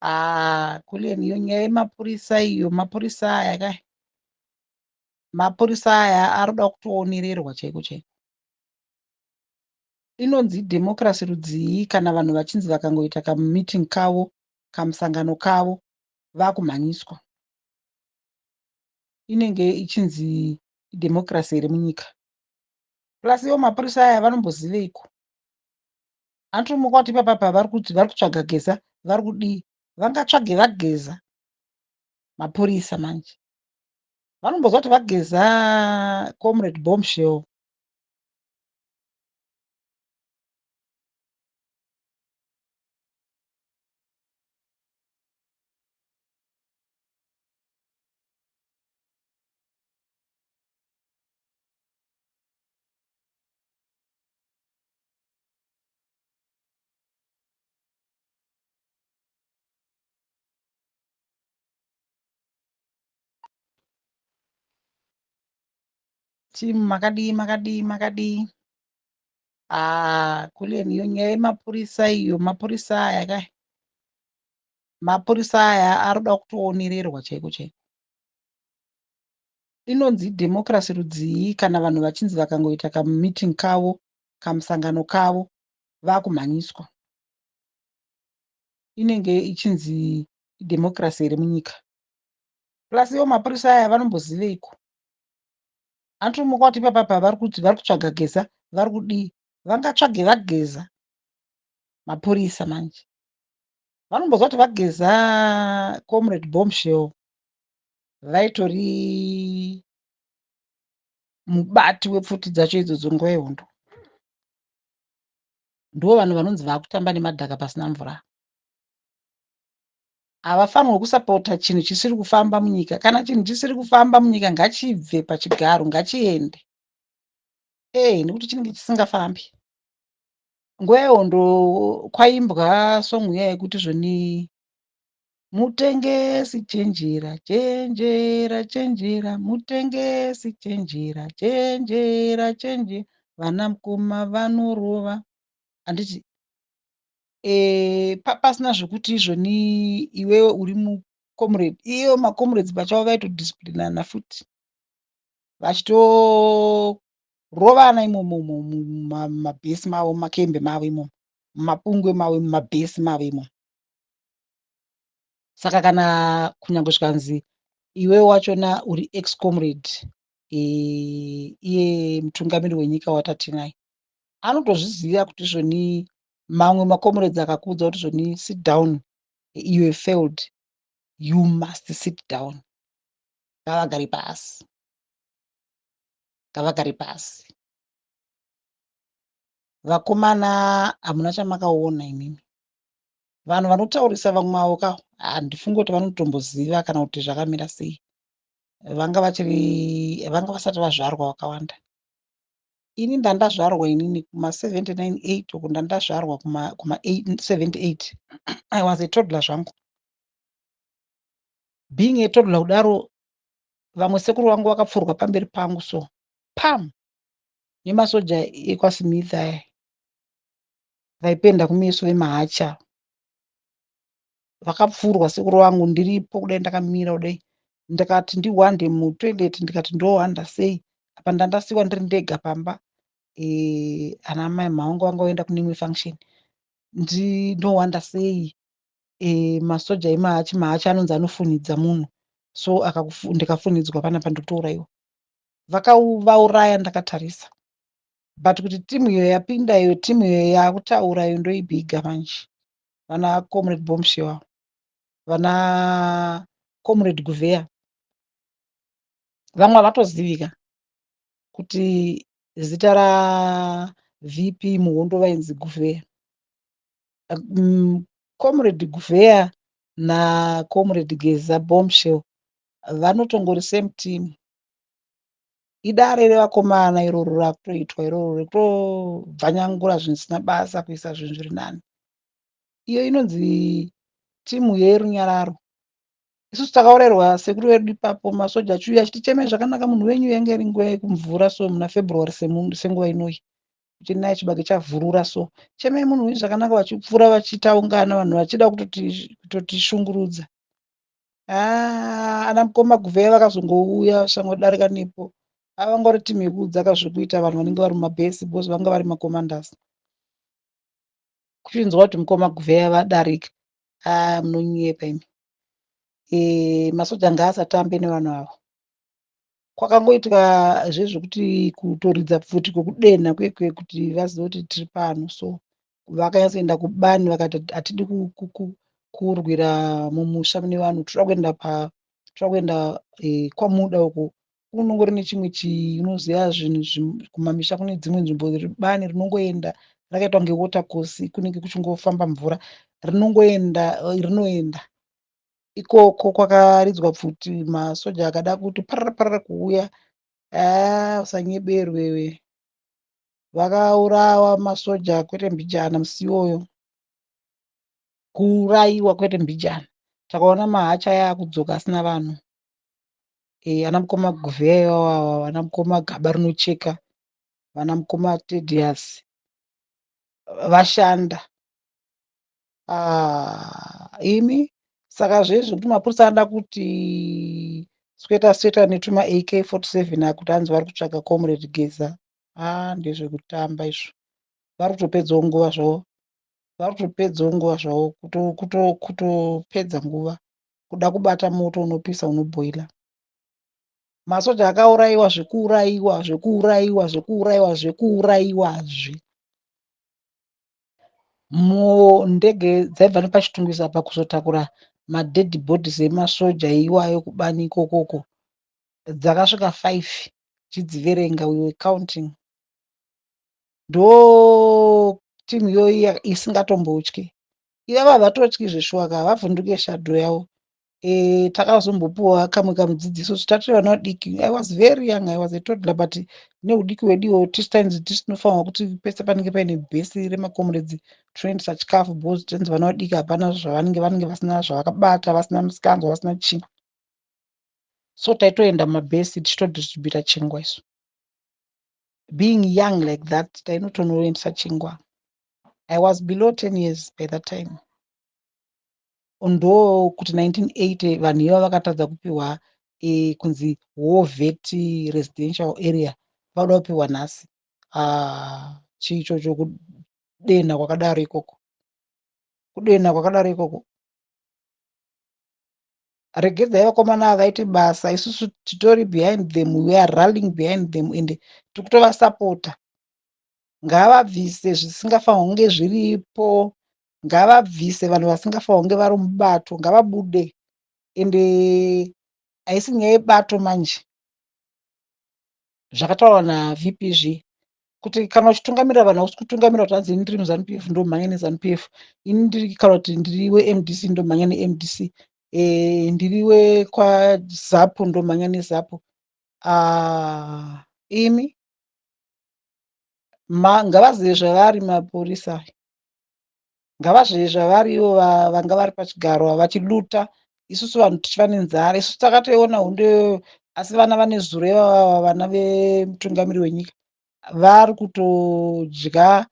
Ah, Kuleni, iyo nyaya yemapurisa iyo, mapurisa aya kai, mapurisa aya arikuda kutoonererwa chaiko chaiko. Inonzi democracy rudzii kana vanhu vachinzi vakangoita kameeting kavo, kamusangano kavo, vakumhanyiswa? Inenge ichinzi idemocracy here munyika? Plus ivo mapurisa aya vanomboziveiko? Anotomuka kuti ipapapa vari kuti vari kutsvaga Geza, vari kudii? Vangatsvage vaGeza mapurisa manje. Vanomboziva kuti vaGeza Comrade Bombshell. Team makadii makadii makadii? Ah, Kuleni, iyo nyaya yemapurisa iyo, mapurisa aya kai, mapurisa aya arikuda kutoonererwa chaiko chaiko. Inonzi democracy rudzii kana vanhu vachinzi vakangoita kameeting kavo, kamusangano kavo, vakumhanyiswa? Inenge ichinzi idemocracy here munyika? Plus ivo mapurisa aya vanomboziveiko? Anotomuka kuti ipapapa vari kuti vari kutsvaga Geza, vari kudii? Vangatsvage vaGeza mapurisa manje. Vanomboziva kuti vaGeza Comrade Bombshell vaitori mubati wepfuti dzacho idzodzo nguva yehondo. Ndivo vanhu vanonzi vakutamba nemadhaka pasina mvura. Havafanirwi kusapota chinhu chisiri kufamba munyika. Kana chinhu chisiri kufamba munyika ngachibve pachigaro, ngachiende. Eh, nekuti chinenge chisingafambi. Nguva yehondo kwaimbwa song iya yekuti zvoni mutengesi chenjera, chenjera, chenjera, mutengesi chenjera, chenjera, chenjera, vana mukoma vanorova. Handiti pasina zvekuti izvoni iwewe uri mucomrade, iyo macomrades pachavo vaitodisciplinana futi vachitorovana imomo mumabhesi mavo, mumakembe mavo imomo, mumapungwe mavo, mumabhesi mavo imomo. Saka kana kunyange zvikanzi iwewe wachona uri ex comrade, iye mutungamiri wenyika watatinaye anotozviziva kuti zvoni mamwe macomrades akakuudza kuti zvoni sit down, you have failed, you must sit down. Ngavagare pasi, ngavagare pasi. Vakomana hamuna chamakaona imimi. Vanhu vanotaurisa vamwe avo ka, handifungi kuti vanotomboziva kana kuti zvakamira sei. Vanga vachiri, vanga vasati vazvarwa vakawanda. Ini ndandazvarwa inini kuma 79 8 uku, ndandazvarwa kuma 78. I was a toddler zvangu. Being a toddler kudaro, vamwe sekuru vangu vakapfurwa pamberi pangu so pam nemasoja ekwaSmith aya vaipenda kumeso vemahacha. Vakapfurwa sekuru vangu ndiripo kudai, ndakamira kudai, ndikati ndihwande mutoilet, ndikati ndohwanda sei apa ndandasiwa ndiri ndega pamba. Ana mai mavangu vanga vaenda kune imwe function, ndohwanda sei? Masoja emahachi, mahachi anonzi anofunhidza munhu, so ndikafunidzwa panapa ndotourayiwa. Vakavauraya ndakatarisa. But kuti timu iyo yapinda iyo, timu iyo yakutaura iyo, ndoibhiga manje. Vana Comrade Bombshell, vana Comrade Guvheya, vamwe havatozivika kuti zita raVP muhondo vainzi Guvheya. Comrade Guvheya naComrade Geza Bombshell vanotongori same team. Idare revakomana iroro rakutoitwa iroro rekutobvanyangura zvinhu zvisina basa kuisa zvinhu zviri nani. Iyo inonzi timu yerunyararo. Isusu takaurayirwa sekuru vedu ipapo, masoja achiuya achiti chemai zvakanaka munhu wenyu. Yange iri nguva yekumvura so muna February senguva inoyi. Kuchinaya, chibage chavhurura, so chemai munhu uyu zvakanaka. Vachipfuura vachitaungana, vanhu vachida kutotishungurudza. Ana mukoma Guvheya vakazongouya sangodarika nepo. Avangori timu yekuudzaka zvekuita vanhu vanenge vari mumabhesi, because vanga vari macommanders. Kuchinzwa kuti mukoma Guvheya vadarika, a, munonyepa imi. Masoja ngaasatambe nevanhu ava. Kwakangoitika zvezvekuti kutoridza pfuti kwekudenha kwekwe kuti vazive kuti tiri pano. So vakanyatsoenda kubani, vakati, "Hatidi kurwira mumusha mune vanhu, toda kuenda pa toda kuenda kwamuda uko." Kunongori nechimwe, unoziva zvinhu, kumamisha kune dzimwe nzvimbo bani rinongoenda rakaitwa kunge water course, kunenge kuchingofamba mvura, rinongoenda, rinoenda ikoko. Kwakaridzwa pfuti, masoja akada kuti parara parara kuuya. Haa, usanyeberwe, vakaurawa masoja kwete mbijana musi iwoyo, kuurayiwa kwete mbijana. Takaona mahachi aya akudzoka asina vanhu. Ana mukoma Guvheya ivava, vana mukoma Gaba Rinocheka, vana mukoma Tedias vashanda. Imi, saka zvezvi kuti mapurisa anoda kuti sweta sweta netuma AK 47 akuti hanzi vari kutsvaga Comrade Geza, aa, ndezvekutamba izvo. Vari kutopedzawo nguva zvavo, vari kutopedzawo nguva zvavo, kutopedza nguva kuda kubata moto unopisa, unobhoila. Masoja akaurayiwa zvekuurayiwa, zvekuurayiwa, zvekuurayiwa, zvekuurayiwazve. Ndege dzaibva nepaChitungwiza apa kuzotakura madead bodies emasoja iwayo kubani ikokoko dzakasvika 5 tichidziverenga. We were counting. Ndo timu iyoyi isingatombotyi. Ivava havatotyi zveshuwa ka, havavhunduke shadow yavo. Takazombopiwa kamwe kamudzidziso tatiri vana vadiki. I was very young, I was a toddler, but neudiki hwedu ihwohwo tisu tainzi tisu tinofanirwa kuti pese panenge paine bhesi remacomrades tinoendesa chikafu, because tinzi vana vadiki, hapana zvavanenge, vanenge vasina zvavakabata, vasina musikanzwa, vasina chii. So taitoenda mumabhesi tichitodistributa chingwa isu. Being young like that, tainotonoendesa chingwa. I was below 10 years by that time. Ndo kuti 1980 vanhu ivava vakatadza kupiwa kunzi war vet residential area, vauda kupiwa nhasi. Chii ichocho? Kudenha kwakadaro ikoko, kudenha kwakadaro ikoko. Regedzai vakomana ava vaite basa. Isusu titori behind them, we are rallying behind them and tiri kutovasapota. Ngavabvise zvisingafanirwa kunge zviripo, ngavabvise vanhu vasingafanirwa kunge vari mubato, ngavabude. Ende haisi nyaya yebato manje. Zvakataurwa naVP zviye kuti kana uchitungamirira vanhu, hausi kutungamira kuti hanzi ini ndiri muZANU PF, ndomhanya neZANU PF, ini ndiri, kana kuti ndiri weMDC, ndomhanya neMDC, ndiri wekwaZAPU, ndomhanya neZAPU. Imi, ngavazive zvavari mapurisa, ngavazive zvavari ivo vanga vari pachigaro vachiluta, isusu vanhu tichiva nenzara. Isusu takatoiona hondo iyoyo, asi vana vane zuro ivava, vana vemutungamiri wenyika, vari kutodya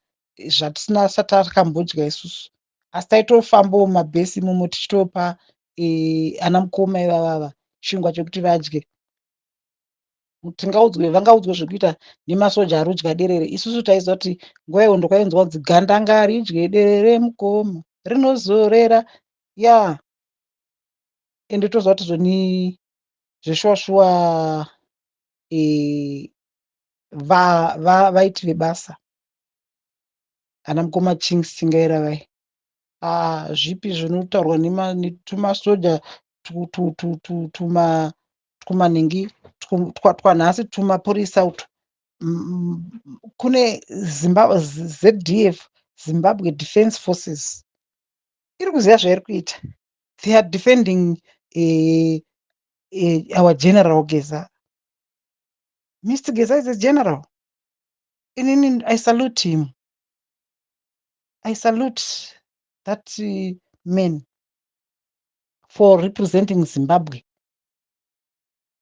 zvatisina sati takambodya isusu. Asi taitofambawo mumabhesi imomo tichitopa ana mukoma ivavava chingwa chekuti vadye. Tingaudzwe, vangaudzwe zvekuita nemasoja ari kudya derere? Isusu taiziva kuti nguva yehondo kwainzwa kunzi, "Gandanga ridye derere, mukoma rinozorera." Ya, ende toziva kuti zvoni zveshuwa shuwa vaiti vebasa ana mukoma Chinx Chingaira vai. Zvipi zvinotaurwa netumasoja tumanhingi twanhasi, tumapurisa utu? Kune ZDF, Zimbabwe Defence Forces, iri kuziva zvairi kuita. They are defending our General Geza. Mr Geza is a general. Inini I salute him, I salute that man for representing Zimbabwe,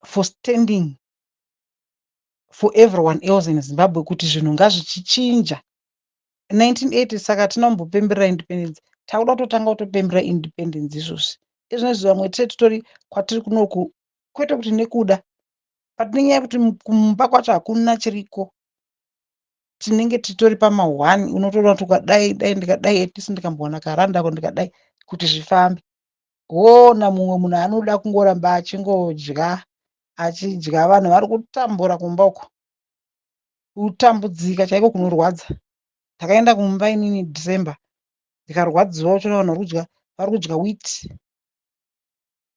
for standing. For everyone else in Zimbabwe kuti zvinhu ngazvichichinja. 1980 saka tina kumbopemberera independence, takuda kutotanga kutopemberera independence izvozvi. Izvinezvi vamwe tee titori kwatiri kunoku, kwete kuti nekuda, but nenyaya yekuti kumba kwacho hakuna chiriko. Tinenge titori pama1, unotoona kuti ukadai dai ndikadai, at least ndikambowana karandako, ndikadai kuti zvifambe. Woona mumwe munhu anoda kungoramba achingodya achidya, vanhu vari kutambura kumba uko, kutambudzika chaiko kunorwadza. Ndakaenda kumba inini December, ndikarwadziwa uchiona vanhu vari kudya wheat.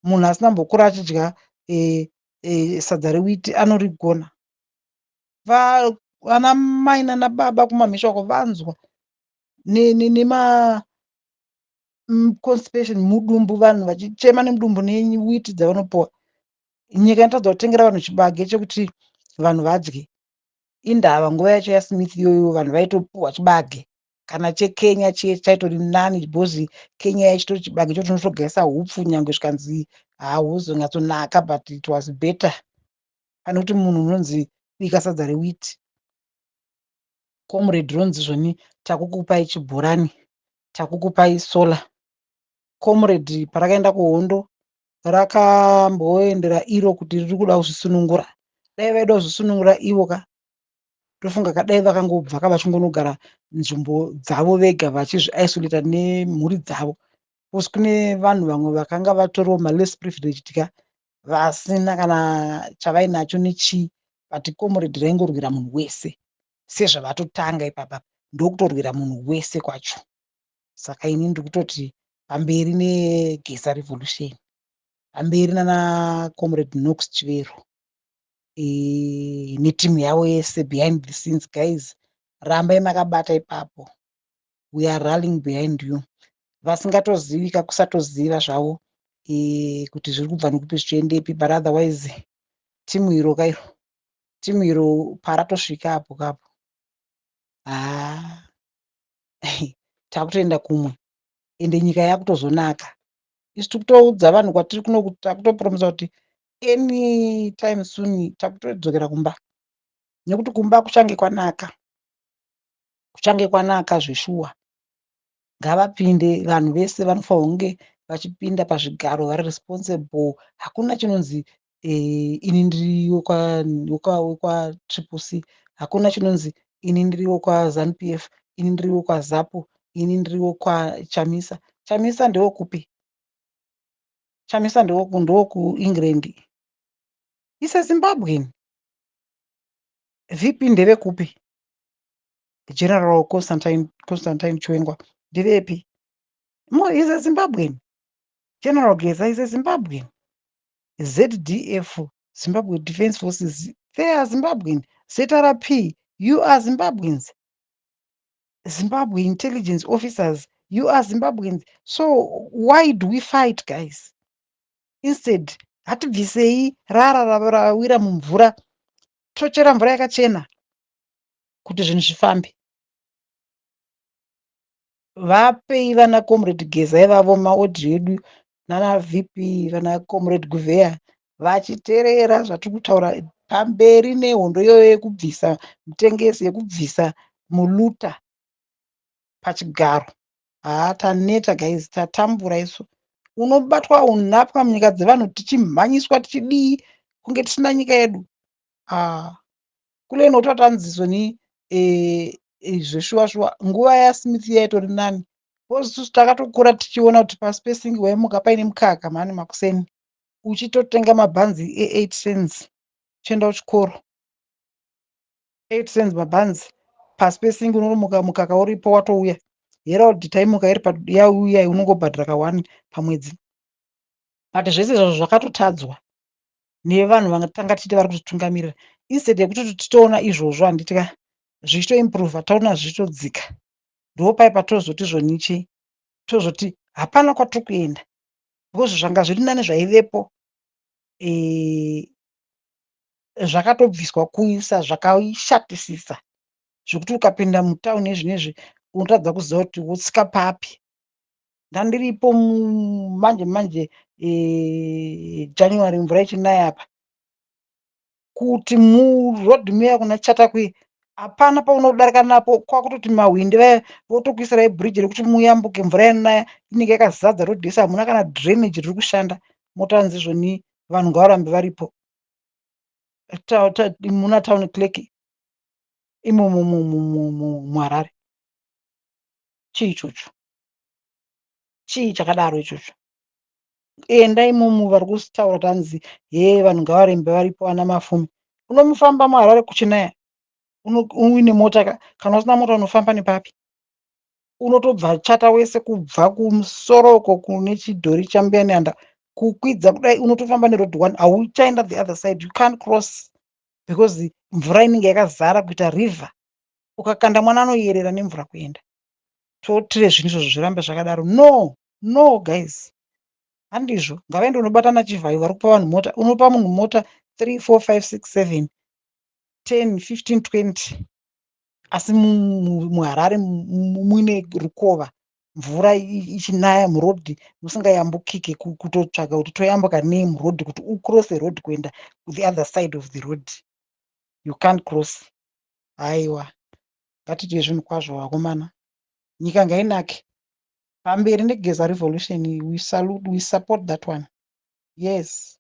Munhu asina kumbokura achidya sadza rewheat anorigona. Vana mai nana baba kumamisha uko vanzwa nema constipation mudumbu, vanhu vachichema nemudumbu newheat dzavanopuwa. Nyika inotadza kutengera vanhu chibage chekuti vanhu vadye. Indava nguva yacho yaSmith iyoyo vanhu vaitopuhwa chibage kana cheKenya chiye chaitori nani, because Kenya yachitori chibage choti unotogaisa hupfu, nyange zvikanzi hauzonyatsonaka, but it was better pane kuti munhu unonzi bika sadza rewheat. Comrade ronzi zvoni, "Takukupai chibhorani, takukupai solar." Comrade parakaenda kuhondo rakamboendera iro kuti riri kuda kuzvisunungura. Dai vaida kuzvisunungura ivo ka, tofunga kadai vakangobva ka vachingonogara nzvimbo dzavo vega, vachizviisolata nemhuri dzavo, because kune vanhu vamwe vakanga vatoriwo maless privileged ka, vasina kana chavainacho nechii, but comrade raingorwira munhu wese sezvavatotanga ipapa, ndokutorwira munhu wese kwacho. Saka ini ndiri kutoti pamberi neGeza Revolution, pamberi nana Comrade Knox Chivero netimu yavo yese behind the scenes. Guys, rambai makabata ipapo, we are rallying behind you. Vasingatozivika kusatoziva zvavo kuti zviri kubva nekupi zvichiendepi, but otherwise timu iro kairo, timu iro paratosvika apo kapo, haa, takutoenda kumwe, ende nyika yakutozonaka. Isu tiri kutoudza vanhu kwatiri kuno, takutopromisa kuti anytime soon takutodzokera kumba, nekuti kumba kuchange kwanaka, kuchange kwanaka zveshuwa. Ngavapinde vanhu vese vanofanirwa kunge vachipinda pazvigaro vari responsible. Hakuna chinonzi ini ndiri wekwaTriple C, hakuna chinonzi ini ndiri wekwaZANU PF, ini ndiri wekwaZAPU, ini ndiri wekwaChamisa. Chamisa ndewekupi? Chamisa ndewokuEngland, is a Zimbabwean. VP ndevekupi? General Constantine Chiwenga ndevepi? Is a Zimbabwean. General Geza is a Zimbabwean. ZDF, Zimbabwe Defence Forces, they are Zimbabwean. ZRP, you are Zimbabweans. Zimbabwe intelligence officers, you are Zimbabweans. So why do we fight, guys? Instead hatibvisei rara rawira mumvura, tochera mvura yakachena kuti zvinhu zvifambe. Vapei vana Comrade Geza ivavo maaudio edu, nana VP, vana Comrade Guvheya vachiteerera zvatiri kutaura. Pamberi nehondo iyoyo yekubvisa mutengesi, yekubvisa mulooter pachigaro. Haa, taneta guys, tatambura isu. Unobatwa unhapwa munyika dzevanhu, tichimhanyiswa, tichidii, kunge tisina nyika yedu. Ah, kule inototanzisoni zveshuwa shuwa nguva yaSmith yaitori nani, because isusu takatokura tichiona kuti pasi pesingi waimuka paine mukaka mhani makuseni, uchitotenga mabhanzi e8 cents, uchienda kuchikoro. 8 cents mabhanzi pasi pesingi, unomuka mukaka uripo watouya. Herald taimuka iri yauya, unongobhadhara ka1 pamwedzi. But zvese izvozvo zvakatotadzwa nevanhu vatanga tichiti vari kutitungamirira. Instead yekuti titoona izvozvo, handiti ka, zvichitoimprova, taona zvichitodzika, ndopai patozoti zvonichi, tozoti hapana kwatiri kuenda, because zvanga zviri nani zvaivepo zvakatobviswa kuisa zvakaishatisisa, zvekuti ukapinda mutauni ezvinezvi unotadza kuziva kuti wotsika papi. Ndandiripo manje manje January, mvura ichinaya apa. Kuti muroad muya kuna Chatakwe hapana paunodarika napo, kwakutoti mahwindi vaya votokuisirai bridge rekuti muyambuke. Mvura yanaya inenge yakazadza road yese, hamuna kana drainage riri kushanda. Motanzi izvoni vanhu ngavarambe varipo muna town clerk imomo muHarare. Chii ichocho? Chii chakadaro ichocho? Enda imomo vari kutaura tanzi he, vanhu ngavarambe varipo. Ana Mafume, unomufamba muHarare kuchinaya uine mota. Kana usina mota unofamba nepapi? Unotobva chata wese kubva kumusoro uko kune chidhori chaMbuya Nehanda kukwidza kudai, unotofamba neroad one, hauchaenda the other side. You can't cross because mvura inenge yakazara kuita river. Ukakanda mwana anoyerera nemvura kuenda. Totire zvinhu izvozvo zvirambe zvakadaro? No, no guys, handizvo. Ngavaende unobatana Chivhayo vari kupa vanhu mota. Unopa munhu mota 3, 4, 5, 6, 7, 10, 15, 20, asi muHarare muine rukova, mvura ichinaya muroad musingayambukike, kutotsvaga kuti toyambuka nei muroad. Kuti ucrosse road kuenda the other side of the road, you can't cross. Haiwa, ngatiite zvinhu kwazvo vakomana, nyika ngainake. Pamberi neGeza revolution. We salute, we support that one, yes.